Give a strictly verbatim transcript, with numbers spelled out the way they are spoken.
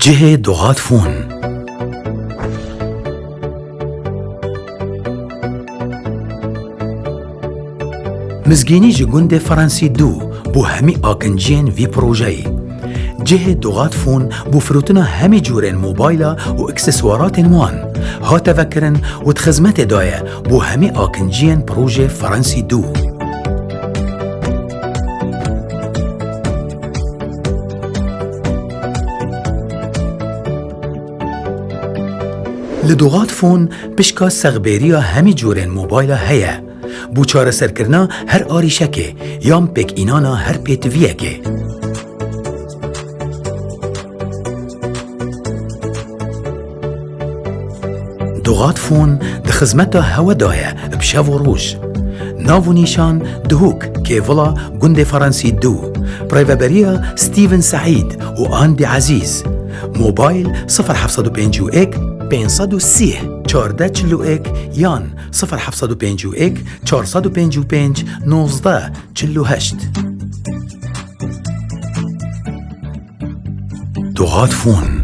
Cihê Doxatfon. Mizgînî ji gundê Fransî du bû hemî akinciyên vî projeyî. Cihê Doxatfon bû firotina hemî cûrên mobayla û ekseswaratên wan hate vekirin û di xizmetê de ye bo hemî akinciyên projê Fransî du. Li Doxatfon pişka sexbêriya hemî cûrên mobayla heye. Bo çareserkirina her arîşekê yan pêkînana her pêtiviyekê. Doxatfon di xizmeta hewe de ye bi şev û roj. Nav û nîşan Duhok, Kêvila, gundê Fransî du. Bi rêveberiya Steven Seîd û Andî Ezîz. Mobayl sifir heft sed û pêncî û yek, pênc sed û sî, çardeh çil û yek yan sifir heft sed û pêncî û yek, çar sed û pêncî û pênc, nozdeh çil û heşt. Doxatfon.